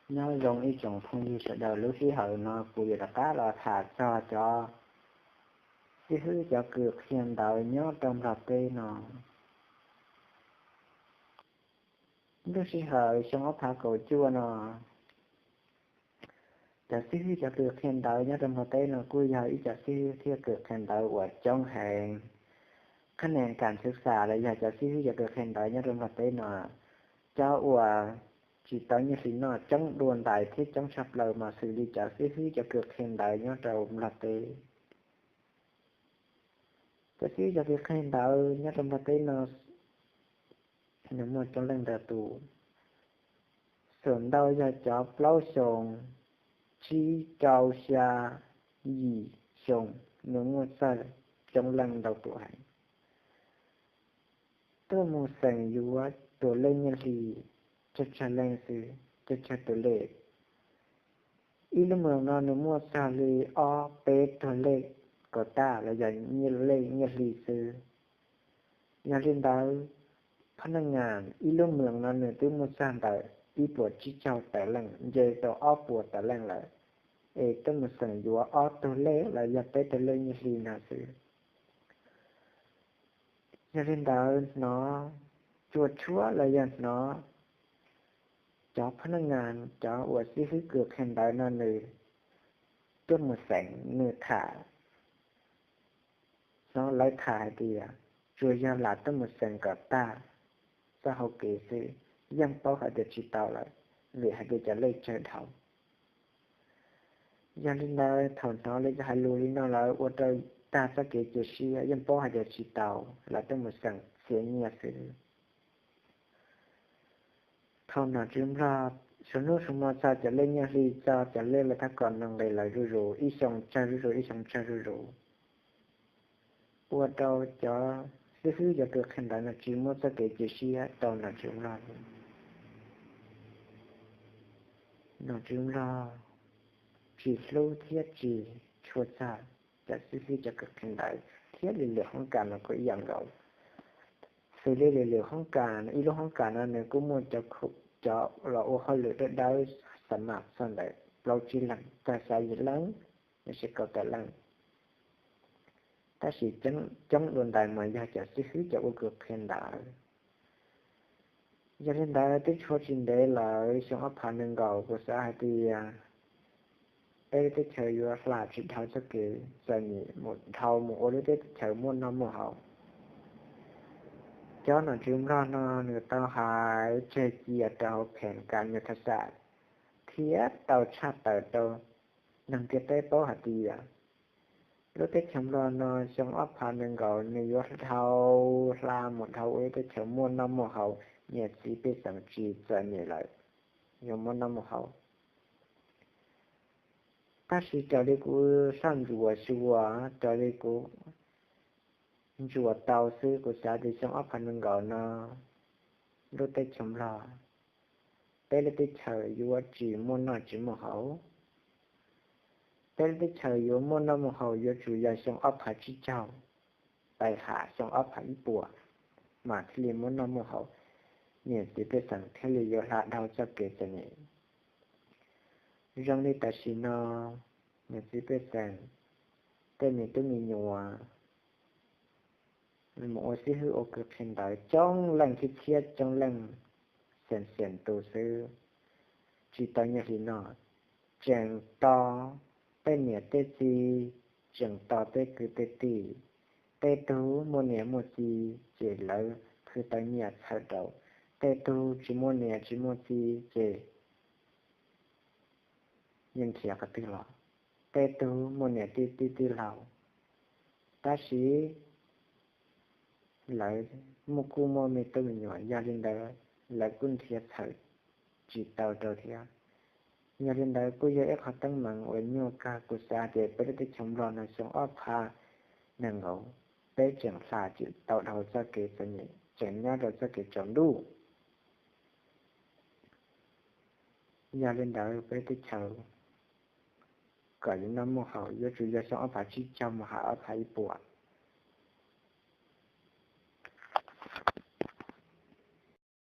Nyob zoo ib tsoom phooj ywg sawv daws, lub sij hawm no kuv yuav rov qab los tham txog cov xib hwb cov kws qhia ntawv nyob rau Nplog teb no. Lub sij hawm xyoo ob phav kaum cuaj no, cov xib hwb cov kws qhia ntawv nyob rau Nplog teb no kuj yog ib cov xib hwb thiab kws qhia ntawv uas coob heev. Qhab nees kam xwv xam los yog cov xib hwb cov kws qhia ntawv nyob rau Nplog teb no, cov uas tsis tau nyiaj hli noj coob dua ntais thiab coob tshaj plaws mas xws li cov xib hwb cov kws qhia ntawv nyob rau Nplog teb. Cov xib hwb cov kws qhia ntawv nyob rau Nplog teb no, nws muaj coob leej ntau tus. Xum ntau yog cov plaub xyoo, tsib, rau, xya, yim xyoo, nws muaj txog coob leej ntau tus heev. Tuaj mus xeem yuav tus lej nyiaj hli, tsawg tsawg leej xwb, tsawg tsawg tus lej. Ib lub moos no nws muaj txog li ob peb tug lej kom tag los yog lej nyiaj hli xwb. Yog li ntawd, phab naj ngas ib lub moos no nws twb muaj txog ntawm ib puas tsib caug tawm leej, nce rau ob puas tawm leej lawm, es tuaj mus xeem yuav ob tug lej los yog peb tug lej nyiaj hli no xwb. Yog li ntawd hnov tsuas tshuab los yog hnov cov phab naj ngas, cov uas xib hwb kws qhia ntawv no nws tuaj mus xeem, nws tham, hnov lawv tham hais tias tsuas yog lam tuaj mus xeem kom tag txoj hauv kev xwb, yeej paub hais tias tsis tau lawm, vim hais tias cov lej tsawg dhau. Yog li ntawd thaum hnov lawv hais lus li no lawm ua rau tag txoj kev cia siab, yeej paub hais tias tsis tau, lam tuaj mus xeem txiav nyiaj xwb. Thaum nom tswv Nplog suav hnub suav hmo txog cov lej nyiaj hli, txog cov lej lawv thab kom no nqis lawm zuj zus, ib xyoo tsawg zuj zus, ib xyoo tsawg zuj zus, ua rau cov xib hwb cov kws qhia ntawv no tsis muaj txoj kev cia siab rau nom tswv Nplog. Nom tswv Nplog tsis hlub thiab tsis tshua txog cov xib hwb cov kws qhia ntawv thiab li lwm hoob kas no kuj ib yam nkaus. Xws li lwm lwm hoob kas, ib lub hoob kas no nws kuj muaj cov los ua hauj lwm dawb dawb, xa mas txog ntawm plaub tsib leeg txog xya yim leej, los sis kaum tawm leej. Tab sis coob dua ntais mas yog cov xib hwb cov ua kws qhia ntawv. Yog li ntawd twb tshuav tsis ntev lawm, xyoo ob phav nees nkaum kuv xav hais tias peb lub teb chaws yuav hla tsis dhau txoj kev txom nyem mus dhau mus ua lub teb chaws muaj noj muaj haus. Cov nom tswv Nplog no nws tau hais tseg cia rau hauv pheem kas nyuag thaj xam thiab tau tshaj tawm rau neeg ntiaj teb paub hais tias lub teb chaws Nplog no xyoo ob phav nees nkaum nws yuav dhau hla mus dhau ua lub teb chaws muaj noj muaj haus, niam txiv pej xeem tsis txom nyem lawm, yuav muaj noj muaj haus. Tab sis raws li kuv soj ntsuam xyuas, raws li kuv ntsuas tau xwb, kuv xav tias xyoo ob phav nees nkaum no lub teb chaws Nplog, peb lub teb chaws yuav tsis muaj noj tsis muaj haus. Peb lub teb chaws yuav muaj noj muaj haus yuav tsum yog xyoo ob phav tsib caug, tais ham xyoo ob phav ib puas mas thiaj li muaj noj muaj haus, niam txiv pej xeem thiaj li yuav hla dhau txoj kev txom nyem. Zoo li tam sim no, niam txiv pej xeem, tej me tub me nyuam mus ua xib hwb ua kws qhia ntawv coob leej thiab txhiab coob leej, xeem xeem tus xwb, tsis tau nyiaj hli noj. Tseem tos tej niam tej txiv, tseem tos tej kwv tej tij. Tej tug muaj niam muaj txiv ces lawv khwv tau nyiaj txhawb rau. Tej tug tsis muaj niam tsis muaj txiv ces yeej khiav qhov twg los. Tej tug muaj niam tij tij tij laug, tab sis lawv muaj kuj muaj me tub me nyuam, yog li ntawd lawv kuj nrhiav txhawm tsis tau rau thiab. Yog li ntawd kuj yog ib qhov teeb meem uas nyuaj kawg. Kuv xav tias peb lub teb chaws Nplog no xyoo ob phav nees nkaum, peb tseem hla tsis tau dhau txoj kev txom nyem, tseem nyob rau txoj kev tsaus ntuj. Yog li ntawd peb lub teb chaws kom yuav noj muaj haus yuav tsum yog xyoo ob phav tsib caug mus hais ob phav ib puas.